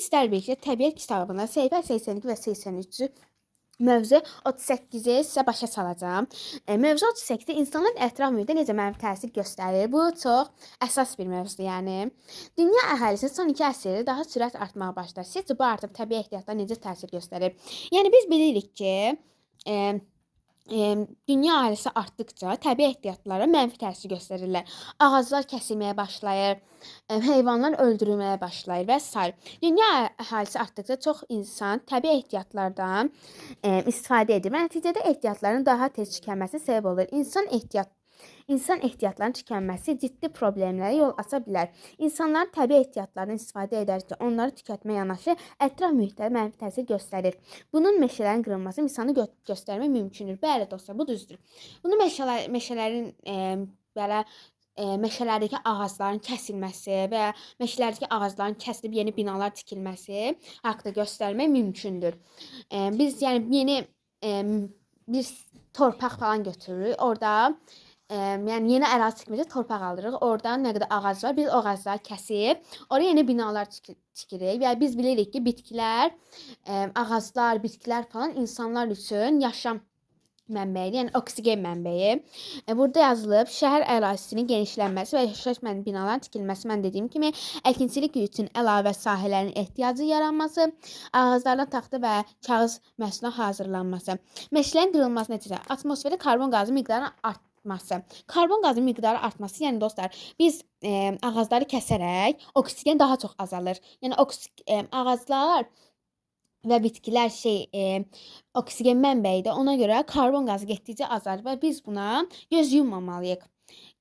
sizlərlə birlikdə Təbiət kitabında səhifə 82 və 83-cü mövzu 38-i sizə başa salacağam. Mövzu 38-də insanların ətraf mühitə necə mənfi təsir göstərir? Bu çox əsas bir mövzudur, yəni. Dünya əhalisinin son 2 əsrdə daha sürət artmağa başladı. Sizcə bu artım təbii ehtiyatlara necə təsir göstərir? Yəni biz bilirik ki, e, dünya əhalisi artdıqca təbii ehtiyatlara mənfi təsir göstərirlər. Ağaclar kəsilməyə başlayır, heyvanlar öldürülməyə başlayır və sair. Dünya əhalisi artdıqca çox insan təbii ehtiyatlardan istifadə edir. Nəticədə ehtiyatların daha tez tükənməsinə səbəb olur. İnsan ehtiyatlarının tükənməsi ciddi problemlərə yol aça bilər. İnsanların təbii ehtiyatlardan istifadə edərkən onları tükətmə yanaşı ətraf mühitə mənfi təsir göstərir. Bunun meşələrin qırılması misalını göstərmək mümkündür. Bəli dostlar, bu düzdür. Bunu meşələrin belə meşələrdəki ağacların kəsilməsi və ya meşələrdəki ağacların kəsilib yeni binalar tikilməsi haqqında göstərmək mümkündür. Biz yəni yeni bir torpaq falan götürürük. Orada yəni yeni ərazi tikmədə torpaq alırıq. Oradan nə qədər ağac var, biz o ağacları kəsib oraya yeni binalar tikirik. Yəni biz bilirik ki, bitkilər, ağaclar, bitkilər falan insanlar üçün yaşam mənbəyidir, yəni oksigen mənbəyi. Burada yazılıb şəhər ərazisinin genişlənməsi və yaşayış binaların tikilməsi, mən dediyim kimi, əkinçilik üçün əlavə sahələrin ehtiyacı yaranması, ağaclardan taxta və kağız məhsulunun hazırlanması. Meşələrin qırılması nəticəsində atmosferdə karbon qazı miqdarının artması. Karbon qazı miqdarı artması, yəni dostlar, biz ağacları kəsərək oksigen daha çox azalır. Yəni ağaclar və bitkilər oksigen mənbəyidir. Ona görə karbon qazı getdikcə azalır və biz buna göz yummamalıyıq.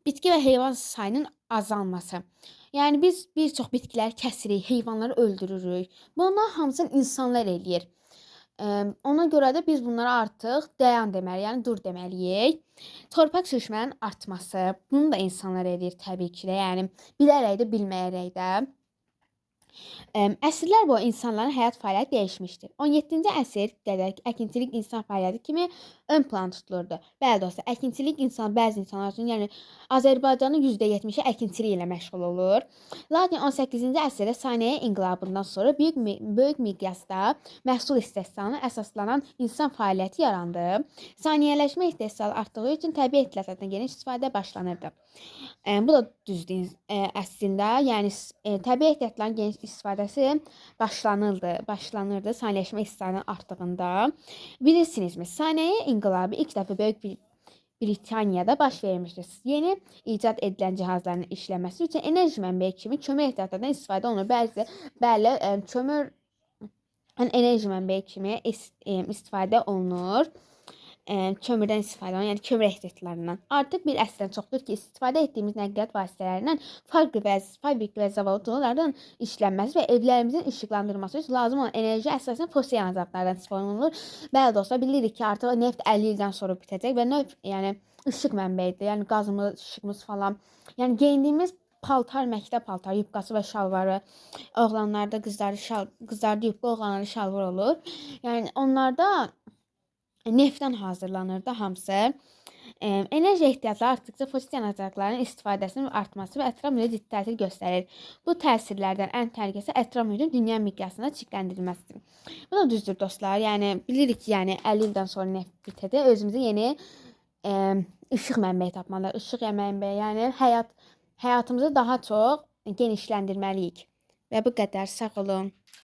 Bitki və heyvan sayının azalması. Yəni biz bir çox bitkilər kəsirik, heyvanları öldürürük. Bunların hamısını insanlar eləyir. Ona görə də biz bunlara artıq dayan deməliyik, yəni dur deməliyik. Torpaq sürüşmənin artması, bunu da insanlar eləyir təbii ki də, yəni bilərək də, bilməyərək də. Əsrlər boyu insanların həyat fəaliyyəti dəyişmişdir. 17-ci əsr qədər əkinçilik insan fəaliyyəti kimi ön plan tutulurdu. Bəli dostlar, əkinçilik insan bəzi insanlar üçün, yəni Azərbaycanın %70-i əkinçilik ilə məşğul olur. Lakin 18-ci əsrdə sənaye inqilabından sonra böyük miqyasda məhsul istehsalına əsaslanan insan fəaliyyəti yarandı. Sənayeleşmə istehsalı artdığı üçün təbii ehtiyatlardan geniş istifadə başlanırdı. Bu da düzdür əslində. Yəni təbii ehtiyatların geniş istifadəsi başlanırdı sənayeleşmə istehsalının artdığında. Bilirsinizmi, sənaye inqilabı ilk dəfə Böyük Britaniyada baş vermişdir. Yeni icad edilən cihazların işləməsi üçün enerji mənbəyi kimi kömür ehtiyatlarından istifadə olunur. Bəli, kömür yəni enerji mənbəyi kimi istifadə olunur. Kömürdən istifadə olunur, yəni kömür ehtiyatlarından. Artıq bir əsrdən çoxdur ki, istifadə etdiyimiz nəqliyyat vasitələrindən fabrik və zavodlardan işlənməsi və evlərimizin işıqlandırılması üçün lazım olan enerji əsasən fosil yanacaqlardan istifadə olunur. Bəli dostlar, bilirik ki, artıq neft 50 ildən sonra bitəcək və neft yəni işıq mənbəyidir. Yəni qazımız, işığımız falan. Yəni geyindiyimiz paltar, məktəb paltarı, yubkası və şalvarı, oğlanlarda, qızlarda yubka, oğlanlarda şalvar olur. Yəni onlarda neftdən hazırlanır da hamısı. Enerji ehtiyatları artdıqca fosil yanacaqların istifadəsinin artması və ətraf mühitə ciddi təsir göstərir. Bu təsirlərdən ən təhlükəlisi ətraf mühitin dünya miqyasında çirkləndirilməsidir. Bu da düzdür dostlar. Yəni bilirik ki, yəni 50 ildən sonra neft bitəcək. Özümüzə yeni işıq mənbəyi tapmalıyıq. İşıq mənbəyi, yəni həyatımızı daha çox genişləndirməliyik. Və bu qədər. Sağ olun.